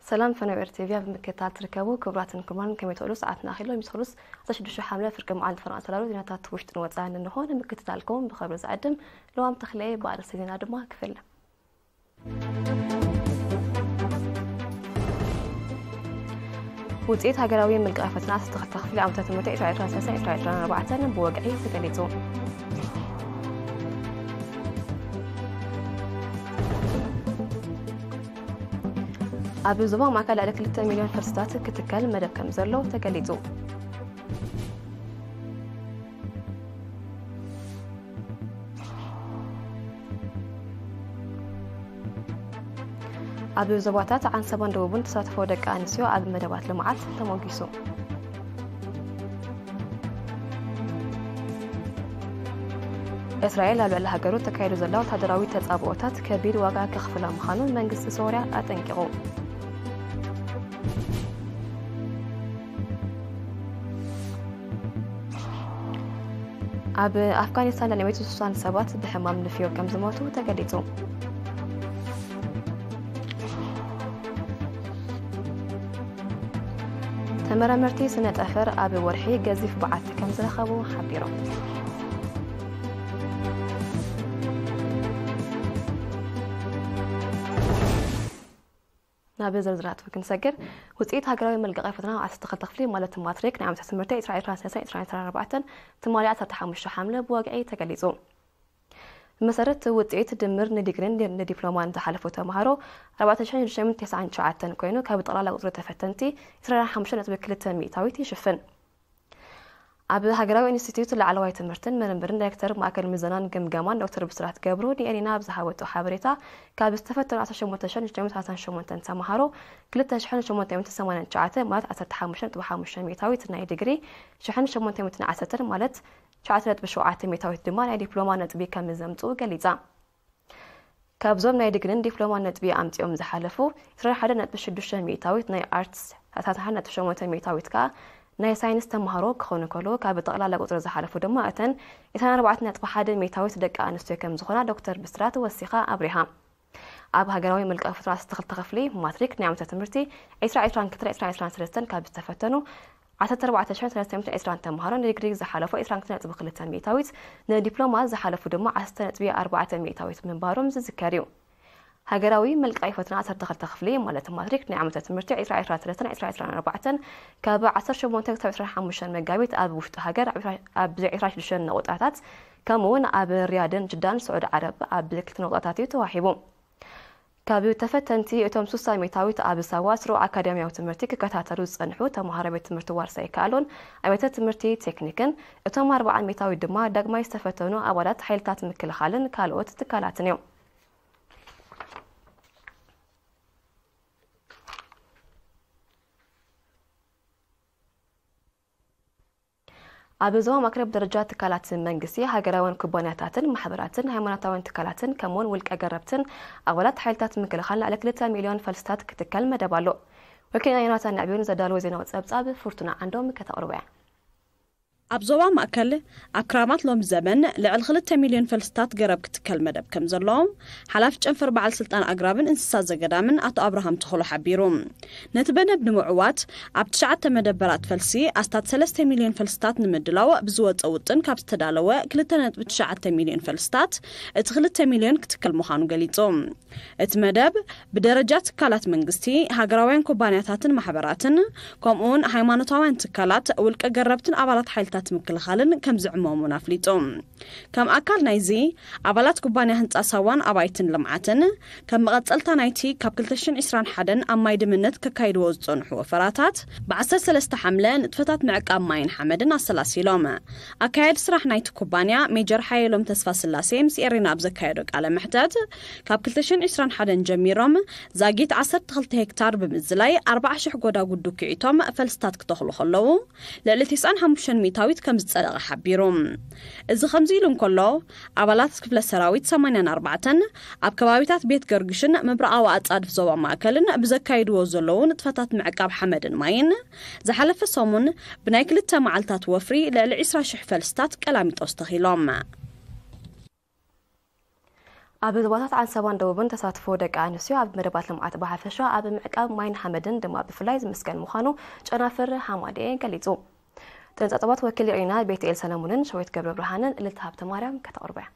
ሰላም ፈነው ኤር ቲቪ ኣብ ምክትታል ትርከቡ ክቡራትን ክቡራን፣ ከመይ ትውዕሉ? ሰዓትና ኣኺሉ፣ ሎሚ ሰሉስ ዓሰርተ ሽዱሽተ ሓምለ ፍርቂ መዓልቲ ፈረቓ ዝተዳለዉ ዜናታት ውሽጥን ወጻእን እንሆ። ንምክትታልኩም ብኽብሪ ዝዕድም ለዋም ተኽለየ። ብኣርእስተ ዜና ድማ ክፍለ ውፅኢት ሃገራዊ መልቀቒ ፈተና ዓሰርተ ክልተ ክፍሊ ዓመተ ትምህርቲ ዕስራ ዕስራን ሰለስተን ዕስራ ዕስራን ኣርባዕተን ብወግዒ ተገሊፁ። ኣብ ዞባ ማእከል ልዕሊ ክልተ ሚልዮን ፈልስታት ክትከል መደብ ከም ዘሎ ተገሊጹ። ኣብ ዞባታት ዓንሰባን ደቡብን ተሳትፎ ደቂ ኣንስትዮ ኣብ መደባት ልምዓት ተሞጊሱ። እስራኤል ኣብ ልዕሊ ሃገሩ ተካይዱ ዘሎ ወታደራዊ ተጻብኦታት ከቢድ ዋጋ ከኽፍላ ምዃኑ መንግስቲ ሶርያ ኣጠንቂቑ። ኣብ ኣፍጋኒስታን ልዕሊ ሚእቲ ስሳን ሰባት ብሕማም ንፍዮ ከም ዝሞቱ ተገሊጹ። ተመራመርቲ ስነ ጠፈር ኣብ ወርሒ ገዚፍ በዓቲ ከም ዝረኸቡ ሓቢሮም። ናብ ዝርዝራቱ ክንሰግር፣ ውፅኢት ሃገራዊ መልቀቂ ፈተና ዓሰርተ ክልተ ክፍሊ ማለት ማትሪክ ናይ ዓመተ ትምህርቲ ዕስራ ዕስራን ሰለስተን ዕስራ ዕስራን ኣርባዕተን ትማሊ ዓሰርተ ሓሙሽተ ሓምለ ብወግዒ ተገሊፁ። ብመሰረት ውፅኢት ድምር ንዲግሪን ንዲፕሎማን ዝሓለፉ ተምሃሮ ኣርባዕተ ሽሕን ሽዱሽተ ሚእትን ተስዓን ትሽዓተን ኮይኑ ካብ ጠቕላላ ቁፅሪ ተፈተንቲ ዕስራን ሓሙሽተን ነጥቢ ክልተ ሚእታዊት ይሽፍን። ኣብ ሃገራዊ ኢንስቲትዩት ላዕለዋይ ትምህርትን ምርምርን ዳይሬክተር ማእከል ምዘናን ግምገማን ዶክተር ብስራት ገብሩ ንኤሪና ኣብ ዝሃበቶ ሓበሬታ ካብ ዝተፈተኑ ዓሰርተ ሸሞንተ ሽሕን ሽዱሽተ ሚእትን ሰላሳን ሸሞንተን ተምሃሮ ክልተ ሽሕን ሸሞንተ ሚእትን ሰማንያን ትሽዓተ ማለት ዓሰርተ ሓሙሽተ ነጥቢ ሓሙሽተ ሚእታዊት ናይ ዲግሪ፣ ሽሕን ሸሞንተ ሚእትን ዓሰርተን ማለት ትሽዓተ ነጥቢ ሸውዓተ ሚእታዊት ድማ ናይ ዲፕሎማ ነጥቢ ከም ዘምጽኡ ገሊጻ። ካብዞም ናይ ዲግሪን ዲፕሎማን ነጥቢ ኣምጺኦም ዝሓለፉ ዕስራን ሓደን ነጥቢ ሽዱሽተ ሚእታዊት ናይ ኣርትስ፣ ሰላሳን ሓደን ነጥቢ ሸሞንተ ሚእታዊት ከኣ ናይ ሳይንስ ተምሃሮ ክኾኑ ከለዉ ካብ ጠቕላላ ቁጽሪ ዝሓለፉ ድማ እተን ዕስራን ኣርባዕተን ነጥቢ ሓደ ሚእታዊት ደቂ ኣንስትዮ ከም ዝኾና ዶክተር ብስራት ወሲኻ ኣብሪሃ። ኣብ ሃገራዊ መልቀቂ ፈተና ዓሰርተ ክልተ ክፍሊ ማትሪክ ናይ ዓመተ ትምህርቲ ዕስራ ዕስራን ክልተን ዕስራ ዕስራን ሰለስተን ካብ ዝተፈተኑ ዓሰርተ ኣርባዕተ ሽሕን ሰለስተ ሚእትን ዕስራን ተምሃሮ ንዲግሪ ዝሓለፉ ዕስራን ክልተን ነጥቢ ክልተ ሚእታዊት፣ ንዲፕሎማ ዝሓለፉ ድማ ዓሰርተ ነጥቢ ኣርባዕተ ሚእታዊት ምንባሮም ዝዝከር እዩ። ሃገራዊ መልቀቂ ፈተና ዓሰርተ ክልተ ክፍሊ ማለት ማትሪክ ናይ ዓመተ ትምህርቲ ዕስራ ዕስራን ሰለስተን ዕስራ ዕስራን ኣርባዕተን ካብ ዓሰርተ ሸሞንተ ክሳብ ዕስራን ሓሙሽተን መጋቢት ኣብ ውሽጢ ሃገር ኣብ ዕስራ፣ ኣብ ዕስራን ሽዱሽተን ነቑጣታት ከምኡ እውን ኣብ ሪያድን ጅዳን ስዑዲ ዓረብ ኣብ ክልተ ነቑጣታት እዩ ተዋሂቡ። ካብ ተፈተንቲ እቶም ስሳ ሚእታዊት ኣብ ሳዋ ስሩዕ ኣካዳሚያዊ ትምህርቲ ክከታተሉ ዝጸንሑ ተምሃሮ ቤት ትምህርቲ ዋርሳይ ይከኣሉን ኣብያተ ትምህርቲ ቴክኒክን፣ እቶም ኣርብዓ ሚእታዊት ድማ ዳግማይ ዝተፈተኑ ኣባላት ሓይልታት ምክልኻልን ካልኦት ትካላትን እዮም። ኣብ ዞባ ማእከል ብደረጃ ትካላት መንግስቲ፣ ሃገራውያን ኩባንያታትን ማሕበራትን ሃይማኖታውያን ትካላትን ከምኡውን ውልቀ ገረብትን ኣባላት ሓይልታት ምክልኻል ልዕሊ ክልተ ሚልዮን ፈልስታት ክትከል መደብ ኣሎ። ወኪልና ዮናታን ንዕብዮን ዘዳለወ ዜናዊ ጸብጻብ ፍርቱና ዓንዶም ከተቕርቦ እያ። ኣብ ዞባ ማእከል ኣብ ክራማት ሎሚ ዘበን ልዕሊ ክልተ ሚልዮን ፈልስታት ገረብ ክትከል መደብ ከም ዘሎ ሓላፊ ጨንፈር በዓል ስልጣን ኣግራብን እንስሳ ዘገዳምን ኣቶ ኣብርሃም ተኽሉ ሓቢሩ። ነቲ መደብ ንምዕዋት ኣብ ትሽዓተ መደበራት ፈልሲ ኣስታት ሰለስተ ሚልዮን ፈልስታት ንምድላው ብዝወፀ ውጥን ካብ ዝተዳለወ ክልተ ነጥቢ ትሽዓተ ሚልዮን ፈልስታት እቲ ክልተ ሚልዮን ክትከል ምዃኑ ገሊፁ። እቲ መደብ ብደረጃ ትካላት መንግስቲ፣ ሃገራውያን ኩባንያታትን ማሕበራትን ከምኡውን ሃይማኖታውያን ትካላት፣ ውልቀ ገረብትን ኣባላት ሓይልታት ምክልኻልን ከም ዝዕመሙን ኣፍሊጡ። ከም ኣካል ናይዚ፣ ኣባላት ኩባንያ ህንጻ ሳዋን ኣባይትን ልምዓትን፣ ከም መቐጸልታ ናይቲ ካብ ክልተ ሽሕን ዕስራን ሓደን ኣብ ማይ ድምነት ከካይድዎ ዝጸንሑ ወፈራታት፣ ብ ዓሰርተ ሰለስተ ሓምለ ንጥፈታት ምዕቃብ ማይን ሓመድን ኣሰላሲሎም። ኣካያዲ ስራሕ ናይቲ ኩባንያ ሜጀር ሓየሎም ተስፋስላሴ ምስ ኤሪና ኣብ ዘካየዶ ቃለ መሕተት፣ ካብ ክልተ ሽሕን ዕስራን ሓደን ጀሚሮም ዛጊት ዓሰርተ ክልተ ሄክታር ብምዝላይ ኣርባዓ ሽሕ ጎዳጉዲ ኲዒቶም ፈልስታት ክተኽሉ ከለዉ፣ ልዕሊ ተስዓን ሓሙሽተን ሚእታዊት ከም ዝጸደቐ ሓቢሩ። እዚ ከምዚ ኢሉ እንከሎ፣ ኣባላት ክፍለ ሰራዊት ሰማንያን ኣርባዕተን ኣብ ከባቢታት ቤት ገርግሽን ምብራቓዊ ኣጻድፍ ዞባ ማእከልን ብዘካይድዎ ዘለዉ ንጥፈታት ምዕቃብ ሓመድን ማይን፣ ዝሓለፈ ሰሙን ብናይ ክልተ መዓልታት ወፍሪ ልዕሊ ዕስራ ሽሕ ፈልስታት ቀላሚጦስ ተኺሎም። ኣብ ዞባታት ዓንሰባን ደቡብን ተሳትፎ ደቂ ኣንስትዮ ኣብ መደባት ልምዓት ብሓፈሻ ኣብ ምዕቃብ ማይን ሓመድን ድማ ብፍላይ ዝምስገን ምዃኑ ጨናፍር ሃማድኤ ገሊጹ። ጥንጻ ጸባት ወኪል ርኢና ቤትኤል ሰለሙንን ሸዊት ገብረ ብርሃንን እልልታ ሃብተ ማርያም ከተቕርቦ እያ።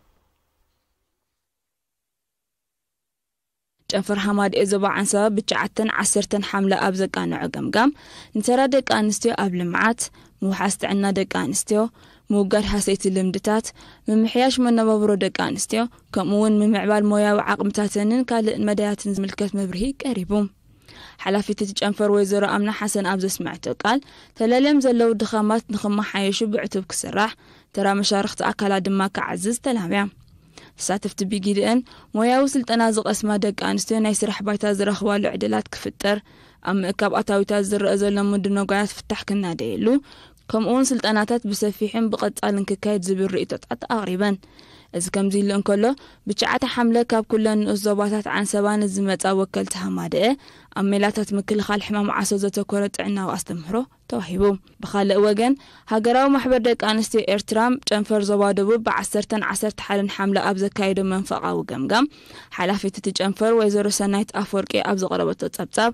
ጨንፈር ሃማድኤ ዞባ ዓንሰባ ብትሽዓተን ዓሰርተን ሓምለ ኣብ ዘቃንዖ ገምጋም፣ ንተራ ደቂ ኣንስትዮ ኣብ ልምዓት፣ ምውሓስ ጥዕና ደቂ ኣንስትዮ፣ ምውጋድ ሃሰይቲ ልምድታት፣ ምምሕያሽ መነባብሮ ደቂ ኣንስትዮ፣ ከምኡ እውን ምምዕባል ሞያዊ ዓቕምታተንን ካልእ መዳያትን ዝምልከት መብርሂ ቀሪቡ። ሓላፊት እቲ ጨንፈር ወይዘሮ ኣምና ሓሰን ኣብ ዘስመዐቶ ቃል፣ ተለልዮም ዘለዉ ድኻማት ንኽመሓየሹ ብዕቱብ ክስራሕ፣ ተራ መሻርኽቲ ኣካላት ድማ ክዓዝዝ ተላብያ። ተሳተፍቲ ብጊድአን ሞያዊ ስልጠና ዝቐስማ ደቂ ኣንስትዮ ናይ ስራሕ ባይታ ዝረኽባሉ ዕድላት ክፍጠር፣ ኣብ ምእካብ ኣታዊታት ዝረአ ዘሎ ምድንጓያት ፍታሕ ክናደየሉ፣ ከምኡውን ስልጠናታት ብሰፊሕን ብቐጻልን ክካየድ ዝብል ርእይቶታት ኣቕሪበን። እዚ ከምዚ ኢሉ እንከሎ፣ ብትሽዓተ ሓምለ ካብ ኩለን ንኡስ ዞባታት ዓንሰባ ንዝመጻ ወከልቲ ሃማደአ ኣብ ሜላታት ምክልኻል ሕማም ዓሶ ዘተኮረ ጥዕናዊ ኣስተምህሮ ተዋሂቡ። ብኻልእ ወገን፣ ሃገራዊ ማሕበር ደቂ ኣንስትዮ ኤርትራ ጨንፈር ዞባ ደቡብ ብዓሰርተን ዓሰርተ ሓደን ሓምለ ኣብ ዘካየዶ መንፈቓዊ ገምጋም፣ ሓላፊት እቲ ጨንፈር ወይዘሮ ሰናይት ኣፈወርቂ ኣብ ዘቕረበቶ ጸብጻብ፣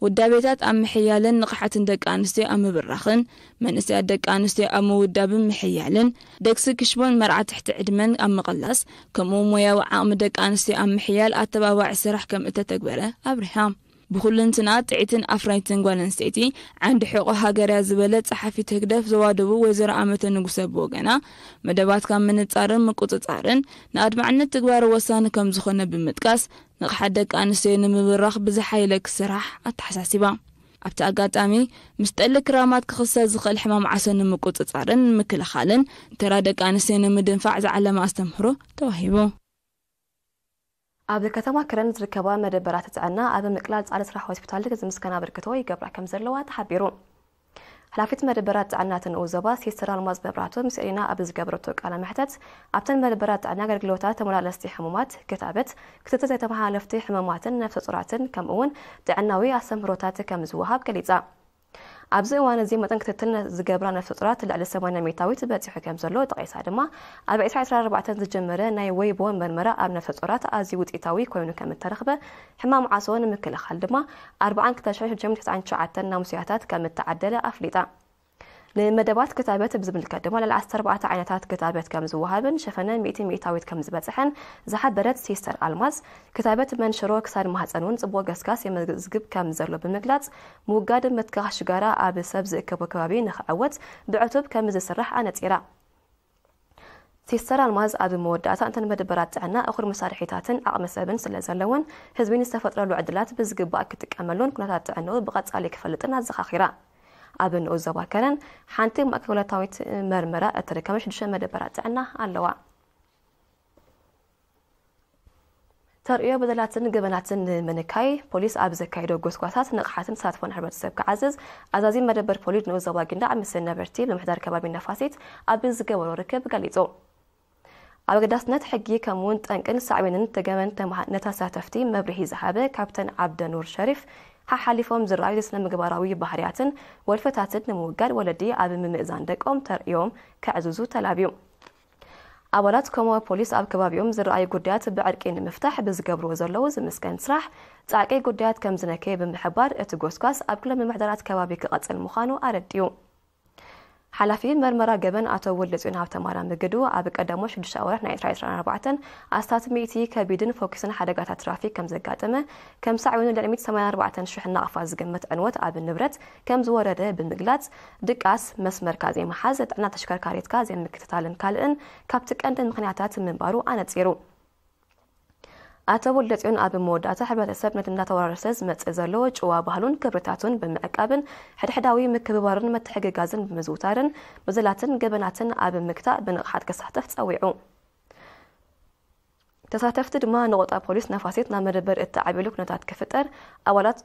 ውዳቤታት ኣብ ምሕያልን ንቕሓትን ደቂ ኣንስትዮ ኣብ ምብራኽን፣ መንእሰያት ደቂ ኣንስትዮ ኣብ ምውዳብን ምሕያልን፣ ደግሲ ክሽቦን መርዓ ትሕቲ ዕድመን ኣብ ምቕላስ፣ ከምኡ ሞያዊ ዓቕሚ ደቂ ኣንስትዮ ኣብ ምሕያል ኣተባባዒ ስራሕ ከም እተተግበረ ኣብሪሃ። ብኹልንትና ጥዕትን ኣፍራይትን ጓል ኣንስተይቲ ዓንዲ ሕቖ ሃገርያ ዝበለ ጸሓፊት ህግደፍ ዞባ ደቡብ ወይዘሮ ኣመተ ንጉሰ ብወገና፣ መደባት ካብ ምንጻርን ምቁጽጻርን ንኣድማዕነት ትግባር ወሳኒ ከም ዝኾነ ብምጥቃስ፣ ንቕሓት ደቂ ኣንስትዮ ንምብራኽ ብዝሓየለ ክስራሕ ኣተሓሳሲባ። ኣብቲ ኣጋጣሚ፣ ምስ ጠሊ ክራማት ክኽሰት ዝኽእል ሕማም ዓሶ ንምቁጽጻርን ንምክልኻልን፣ ተራ ደቂ ኣንስትዮ ንምድንፋዕ ዝዓለመ ኣስተምህሮ ተዋሂቡ። ኣብ ከተማ ከረን ዝርከባ መደበራት ጥዕና ኣብ ምቅላል ጻዕሪ ስራሕ ሆስፒታል ዝምስገን ኣበርክቶ ይገብራ ከም ዘለዋ ተሓቢሩ። ሓላፊት መደበራት ጥዕና እቲ ንኡስ ዞባ ሲስተር ኣልማዝ መብራህቱ ምስ ኤሪና ኣብ ዝገበረቶ ቃለ መሕተት፣ ኣብተን መደበራት ጥዕና ኣገልግሎታት ተመላለስቲ ሕሙማት፣ ክታበት፣ ክትትል ዘይተመሓላለፍቲ ሕሙማትን ነፍሰ ጡራትን ከምኡ እውን ጥዕናዊ ኣስተምህሮታት ከም ዝወሃብ ገሊጻ። ኣብዚ እዋን እዚ መጠን ክትትል ዝገብራ ነፍሰ ጡራት ልዕሊ ሰማንያ ሚእታዊት በጺሑ ከም ዘሎ ጠቒሳ ድማ፣ ኣብ ዕስራ ዕስራን ኣርባዕተን ዝጀመረ ናይ ወይቦ መርመራ ኣብ ነፍሰ ጡራት ኣዝዩ ውጽኢታዊ ኮይኑ ከም እተረኽበ፣ ሕማም ዓሶ ንምክልኻል ድማ ኣርባዓን ክልተ ሽሕን ሽዱሽተ ሚእትን ተስዓን ትሽዓተን ናሙስያታት ከም እተዓደለ ኣፍሊጣ። ንመደባት ክታበት ብዝምልከት ድማ ልዕሊ ዓሰርተ ኣርባዕተ ዓይነታት ክታበት ከም ዝወሃብን ሸፈነ ሚእቲ ሚእታዊት ከም ዝበጽሐን ዝሓበረት ሲስተር ኣልማዝ፣ ክታበት መንሽሮ ክሳድ ማህጸን እውን ጽቡቕ ገስጋስ የመዝግብ ከም ዘሎ ብምግላጽ፣ ምውጋድ ምትካኽ ሽጋራ ኣብ ሰብ ዝእከቦ ከባቢ ንኽዕወት ብዕቱብ ከም ዝስራሕ ኣነጺራ። ሲስተር ኣልማዝ ኣብ መወዳእታ፣ እተን መደበራት ጥዕና እኹል መሳርሒታትን ዓቕሚ ሰብን ስለ ዘለወን፣ ህዝቢ ንዝተፈጥረሉ ዕድላት ብዝግባእ ክጥቀመሉን ኩነታት ጥዕንኡ ብቐጻሊ ክፈልጥን ኣዘኻኺራ። ኣብ ንኡስ ዞባ ከረን ሓንቲ ማእከላታዊት መርመራ እትርከበን ሽዱሽተ መደበራት ጥዕና ኣለዋ። ተርእዮ በደላትን ገበናትን ንምንካይ ፖሊስ ኣብ ዘካየዶ ጎስጓሳት ንቕሓትን ተሳትፎን ሕብረተሰብ ክዓዝዝ ኣዛዚ መደበር ፖሊስ ንኡስ ዞባ ጊንዳዕ ምስ ነበርቲ ምምሕዳር ከባቢ ነፋሲት ኣብ ዝገበሮ ርክብ ገሊጹ። ኣገዳስነት ሕጊ ከምኡውን ጠንቅን ሳዕቤንን ተገበን ተማሃ-፣ ነተሳተፍቲ መብርሂ ዝሃበ ካፕተን ዓብደኑር ሸሪፍ፣ ሓሓሊፎም ዝረኣዩ ስነ ምግባራዊ ባህርያትን ወልፈታትን ንምውጋድ ወለዲ ኣብ ምምእዛን ደቆም ተርእዮም ከዕዝዙ ተላብዩ። ኣባላት ኮሞ ፖሊስ ኣብ ከባቢኦም ዝረኣዩ ጉዳያት ብዕርቂ ንምፍታሕ ብዝገብርዎ ዘለዉ ዝምስገን ስራሕ፣ ጻዕቂ ጉዳያት ከም ዝነከየ ብምሕባር፣ እቲ ጎስጓስ ኣብ ክልተ ምምሕዳራት ከባቢ ክቐጽል ምዃኑ ኣረዲኡ። ሓላፊ መርመራ ገበን ኣቶ ወልደጽዮን ሃብተማርያም ምግዱ፣ ኣብ ቀዳሞት ሽዱሽተ ኣዋርሕ ናይ ዕስራ ዕስራን ኣርባዕተን ኣስታት ሚእቲ ከቢድን ፎኪስን ሓደጋታት ትራፊክ ከም ዘጋጠመ፣ ከም ሳዕቤኑ ልዕሊ ሚእቲ ሰማንያን ኣርባዕተን ሽሕ ናቕፋ ዝግመት ዕንወት ኣብ ንብረት ከም ዝወረደ ብምግላጽ፣ ድቃስ፣ መስመርካ ዘይምሓዝ፣ ጥዕና ተሽከርካሪትካ ዘይምክትታልን ካልእን ካብቲ ቀንዲ ምኽንያታት ምንባሩ ኣነጺሩ። ኣቶ ወልደጽዮን ኣብ መወዳእታ፣ ሕብረተሰብ ነቲ እንዳተወራረሰ ዝመጽእ ዘሎ ጭዋ ባህሉን ክብርታቱን ብምዕቃብን ሕድሕዳዊ ምክብባርን ምትሕግጋዝን ብምዝውታርን በደላትን ገበናትን ኣብ ምግታእ ብንቕሓት ክሳተፍ ጸዊዑ። ተሳተፍቲ ድማ ንቑጣ ፖሊስ ነፋሲት ናብ መደበር እተዓብየሉ ኩነታት ክፍጠር፣ ኣባላት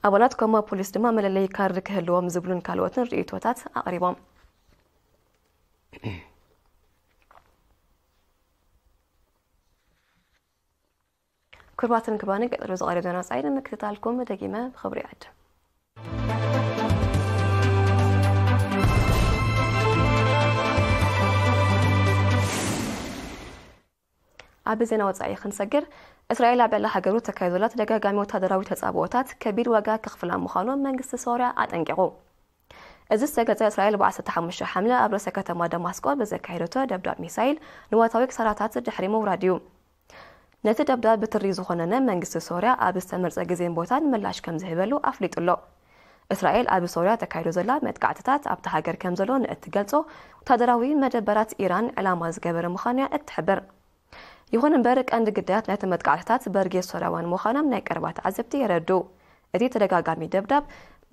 ኣባላት ኮማ ፖሊስ ድማ መለለዪ ካርድ ክህልዎም ዝብሉን ካልኦትን ርእይቶታት ኣቕሪቦም። ክቡራትን ክቡራንን፣ ቀጽሎ ዝቐርብ ዜና ወጻኢ ንምክትታልኩም ደጊመ ብኽብሪ ይዕድም። ኣብ ዜና ወጻኢ ክንሰግር፣ እስራኤል ኣብ ልዕሊ ሃገሩ ተካይዶ ዘላ ተደጋጋሚ ወታደራዊ ተጻብኦታት ከቢድ ዋጋ ከኽፍላ ምዃኑ መንግስቲ ሶርያ ኣጠንቂቑ። እዚ ዝተገልጸ፣ እስራኤል ብዓሰርተ ሓሙሽተ ሓምለ ኣብ ርእሰ ከተማ ደማስቆ ብዘካየደቶ ደብዳብ ሚሳይል ንዋታዊ ክሳራታት ድሕሪ ምውራድ እዩ። ነቲ ደብዳብ ብትሪ ዝኾነነ መንግስቲ ሶርያ ኣብ ዝተመርጸ ግዜን ቦታን ምላሽ ከም ዝህበሉ ኣፍሊጡ ኣሎ። እስራኤል ኣብ ሶርያ ተካይዶ ዘላ መጥቃዕትታት ኣብቲ ሃገር ከም ዘሎ ንእትገልጾ ወታደራዊ መደበራት ኢራን ዕላማ ዝገበረ ምዃኑ እያ እትሕብር። ይኹን እምበር፣ ቀንዲ ግዳያት ናይቲ መጥቃዕትታት በርጌስ ሶርያውያን ምዃኖም ናይ ቀረባ ተዓዘብቲ የረድኡ። እቲ ተደጋጋሚ ደብዳብ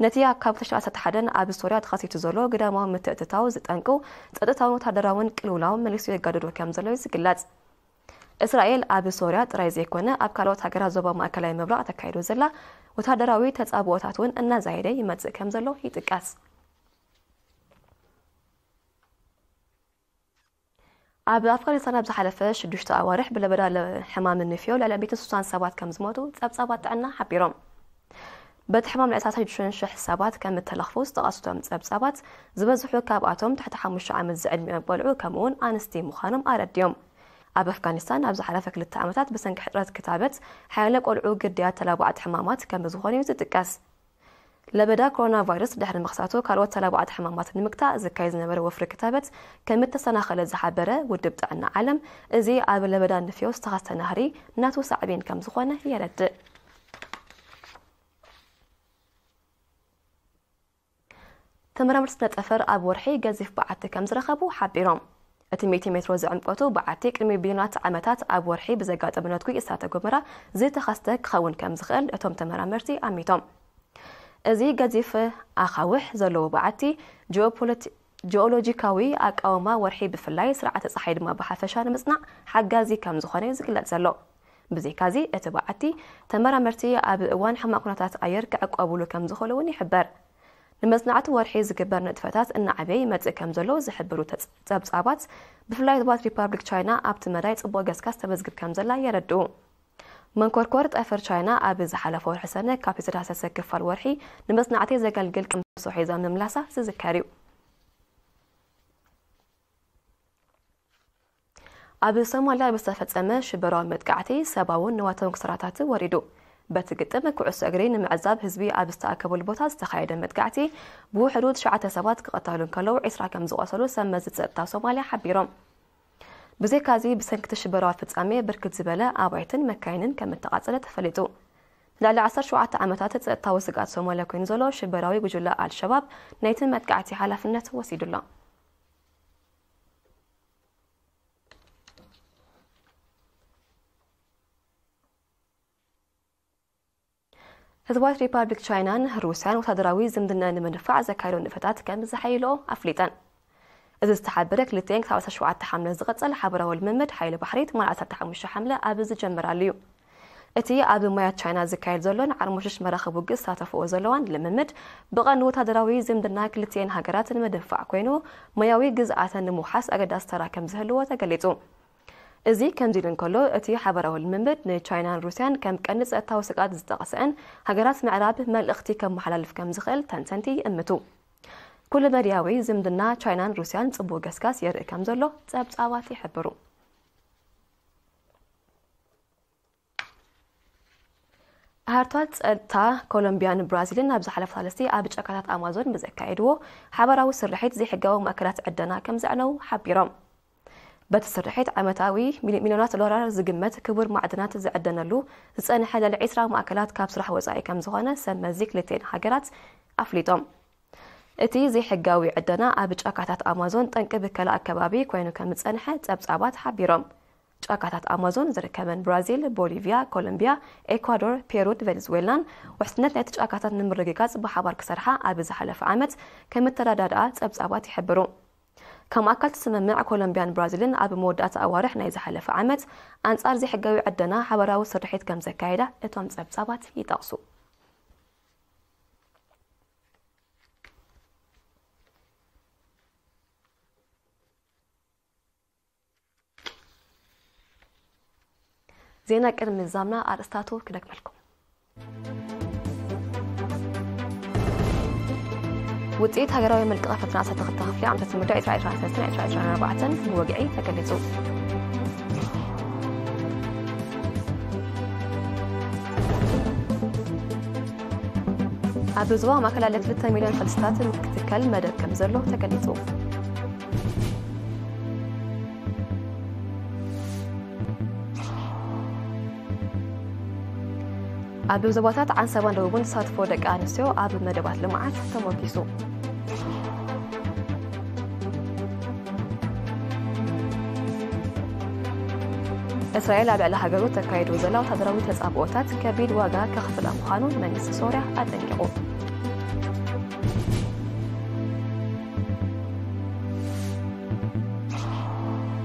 ነቲ ኣብ ካብ ተሽዓተ ዓሰርተ ሓደ ኣብ ሶርያ ተኸሲቱ ዘሎ ግዳማዊ ምትእትታው ዝጠንቁ፣ ጸጥታውን ወታደራውን ቅልውላው መሊሱ የጋድዶ ከም ዘሎ እዩ ዝግለጽ። እስራኤል ኣብ ሶርያ ጥራይ ዘይኮነ፣ ኣብ ካልኦት ሃገራት ዞባ ማእከላይ ምብራቕ ተካይዶ ዘላ ወታደራዊ ተጻብኦታት እውን እናዛየደ ይመጽእ ከም ዘሎ ይጥቀስ። ኣብ ኣፍጋኒስታን ኣብ ዝሓለፈ ሽዱሽተ ኣዋርሕ ብለበዳ ለ-፣ ሕማም ንፍዮ ልዕሊ ሚእትን ስሳን ሰባት ከም ዝሞቱ ጸብጻባት ጥዕና ሓቢሮም። በቲ ሕማም ልዕሊ ሰላሳ ሽዱሽተ ሽሕ ሰባት ከም እተለኽፉ ዝጠቐሱ እቶም ጸብጻባት፣ ዝበዝሑ ካብኣቶም ትሕቲ ሓሙሽተ ዓመት ዝዕድሚኦም ቆልዑ ከምኡውን ኣንስቲ ምዃኖም ኣረዲኦም። ኣብ ኣፍጋኒስታን ኣብ ዝሓለፈ ክልተ ዓመታት ብሰንኪ ሕጽረት ክታበት ሓያለ ቆልዑ ግዳያት ተላባዕቲ ሕማማት ከም ዝኾኑ እዩ ዝጥቀስ። ለበዳ ኮሮና ቫይረስ ድሕሪ ምኽሳቱ፣ ካልኦት ተላባዕቲ ሕማማት ንምግታእ ዝካየድ ዝነበረ ወፍሪ ክታበት ከም እተሰናኸለ ዝሓበረ ውድብ ጥዕና ዓለም፣ እዚ ኣብ ለበዳ ንፍዮ ዝተኸስተ ናህሪ ናቱ ሳዕቤን ከም ዝኾነ የረድእ። ተመራመርቲ ስነ ጠፈር ኣብ ወርሒ ገዚፍ በዓቲ ከም ዝረኸቡ ሓቢሮም። እቲ ሚእቲ ሜትሮ ዝዕምቆቱ በዓቲ ቅድሚ ቢልዮናት ዓመታት ኣብ ወርሒ ብዘጋጠመ ነትጒ እሳተ ጎመራ ዝተኸስተ ክኸውን ከም ዝኽእል እቶም ተመራመርቲ ኣሚቶም። እዚ ገዚፍ ኣኻውሕ ዘለዎ በዓቲ ጂኦፖለቲ-፣ ጂኦሎጂካዊ ኣቃውማ ወርሒ ብፍላይ ስርዓተ ጸሓይ ድማ ብሓፈሻ ንምጽናዕ ሓጋዚ ከም ዝኾነ እዩ ዝግለጽ ዘሎ። ብዘይካዚ፣ እቲ በዓቲ ተመራመርቲ ኣብ እዋን ሕማቕ ኩነታት ኣየር ክዕቆቡሉ ከም ዝኽእሉ እውን ይሕበር። ንመጽናዕቲ ወርሒ ዝግበር ንጥፈታት እናዓበየ ይመጽእ ከም ዘሎ ዝሕብሩ ተጽ-፣ ጸብጻባት፣ ብፍላይ ዞባት ሪፓብሊክ ቻይና ኣብቲ መዳይ ጽቡቕ ገስጋስ ተመዝግብ ከም ዘላ የረድኡ። መንኮርኮር ጠፈር ቻይና ኣብ ዝሓለፈ ወርሒ ሰነ ካብቲ ዝተዳህሰሰ ክፋል ወርሒ ንመጽናዕቲ ዘገልግል ቅምሶ ሒዛ ምምላሳ ዝዝከር እዩ። ኣብ ሶማልያ ብዝተፈጸመ ሽበራዊ መጥቃዕቲ ሰብኣውን ንዋታውን ክሳራታት ወሪዱ። በቲ ግጥም ኩዕሶ እግሪ ንምዕዛብ ህዝቢ ኣብ ዝተኣከበሉ ቦታ ዝተኻየደ መጥቃዕቲ ብውሕዱ ትሽዓተ ሰባት ክቐተሉ እንከለዉ ዒስራ ከም ዝቖሰሉ ሰብ መዚ ጸጥታ ሶማልያ ሓቢሮም። ብዘይካዚ ብሰንኪ እቲ ሽበራዊ ፍጻሜ ብርክት ዝበለ ኣባይትን መካይንን ከም እተቓጸለ ተፈሊጡ። ንልዕሊ ዓሰርተ ሸውዓተ ዓመታት ጸጥታዊ ስግኣት ሶማልያ ኮይኑ ዘሎ ሽበራዊ ጉጅለ ኣልሸባብ ናይቲ መጥቃዕቲ ሓላፍነት ወሲዱ ኣሎ። ህዝባዊት ሪፓብሊክ ቻይናን ሩስያን ወታደራዊ ዝምድና ንምድፋዕ ዘካየዶ ንጥፈታት ከም ዘሓይሎ ኣፍሊጠን። እዚ ዝተሓበረ ክልቲኤን ክሳብ ዓሰርተ ሸውዓተ ሓምለ ዝቕጽል ሓበራዊ ልምምድ ሓይሊ ባሕሪ ትማሊ ዓሰርተ ሓሙሽተ ሓምለ ኣብ ዝጀመራሉ እዩ። እቲ ኣብ ማያት ቻይና ዝካየድ ዘሎን ዓርሞሽሽ መራኽብ ውግእ ዝሳተፍኦ ዘለዋን ልምምድ ብቐንዱ ወታደራዊ ዝምድና ክልቲኤን ሃገራት ንምድንፋዕ ኮይኑ፣ ማያዊ ግዝኣተን ንምውሓስ ኣገዳሲ ተራ ከም ዝህልዎ ተገሊጹ። እዚ ከምዚ ኢሉ እንከሎ፣ እቲ ሓበራዊ ልምምድ ንቻይናን ሩስያን ከም ቀንዲ ጸጥታዊ ስግኣት ዝጠቐሰአን ሃገራት ምዕራብ መልእኽቲ ከመሓላልፍ ከም ዝኽእል ተንተንቲ ይእምቱ። ኩለመዳያዊ ዝምድና ቻይናን ሩስያን ጽቡቕ ገስጋስ የርኢ ከም ዘሎ ጸብጻባት ይሕብሩ። ኣሃርቷት ጸጥታ ኮሎምቢያን ብራዚልን ኣብ ዝሓለፈ ሳልስቲ ኣብ ጫካታት ኣማዞን ብዘካየድዎ ሓበራዊ ስርሒት ዘይሕጋዊ ማእከላት ዕደና ከም ዘዕነዉ ሓቢሮም። በቲ ስርሒት ዓመታዊ ሚሊ-፣ ሚልዮናት ዶላር ዝግመት ክቡር ማዕድናት ዝዕደነሉ ዝጸንሐ ልዕሊ ዒስራ ማእከላት ካብ ስራሕ ወጻኢ ከም ዝኾነ ሰብ መዚ ክልቲኤን ሃገራት ኣፍሊጦም። እቲ ዘይሕጋዊ ዕደና ኣብ ጫካታት ኣማዞን ጠንቂ ብከላ ኣከባቢ ኮይኑ ከም ዝጸንሐ ጸብጻባት ሓቢሮም። ጫካታት ኣማዞን ዝርከበን ብራዚል፣ ቦሊቪያ፣ ኮሎምቢያ፣ ኤኳዶር፣ ፔሩን ቬኔዙዌላን ውሕስነት ናይቲ ጫካታት ንምርግጋጽ ብሓባር ክሰርሓ ኣብ ዝሓለፈ ዓመት ከም እተረዳድኣ ጸብጻባት ይሕብሩ። ከም ኣካል እቲ ስምምዕ፣ ኮሎምቢያን ብራዚልን ኣብ መወዳእታ ኣዋርሕ ናይ ዝሓለፈ ዓመት ኣንጻር ዘይሕጋዊ ዕደና ሓበራዊ ስርሒት ከም ዘካየዳ እቶም ጸብጻባት ይጠቕሱ። ዜና ቅድሚ ምዛምና ኣርእስታቱ ክደግመልኩም። ውጽኢት ሃገራዊ መልቀቒ ፈተና ዓሰርተ ክልተ ክፍሊ ዓመተ ትምህርቲ ዕስራ ዕስራን ሰለስተን ዕስራ ዕስራን ኣርባዕተን ብወግዒ ተገሊጹ። ኣብ ዞባ ማእከል ልዕሊ ክልተ ሚልዮን ፈልስታት ክትከል መደብ ከም ዘሎ ተገሊጹ። ኣብ ዞባታት ዓንሰባን ደቡብን ተሳትፎ ደቂ ኣንስትዮ ኣብ መደባት ልምዓት ተሞጊሱ። እስራኤል ኣብ ልዕሊ ሃገሩ ተካይዶ ዘላ ወታደራዊ ተጻብኦታት ከቢድ ዋጋ ከኽፍላ ምዃኑ መንግስቲ ሶርያ ኣጠንቂቑ።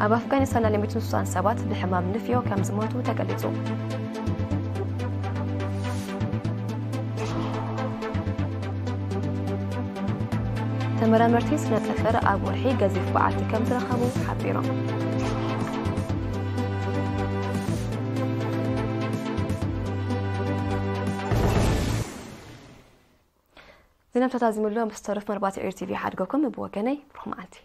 ኣብ ኣፍጋኒስታን ላዕሊ ሚእትን ስሳን ሰባት ብሕማም ንፍዮ ከም ዝሞቱ ተገሊጹ። ተመራመርቲ ስነ ጠፈር ኣብ ወርሒ ገዚፍ በዓቲ ከም ዝረኸቡ ሓቢሮም። ዜና ተዛዚሙሎ ምስ ተረፍ መርባት ኤር ቲቪ ሓድገኩም ብወገነይ ብሩኽ መዓልቲ።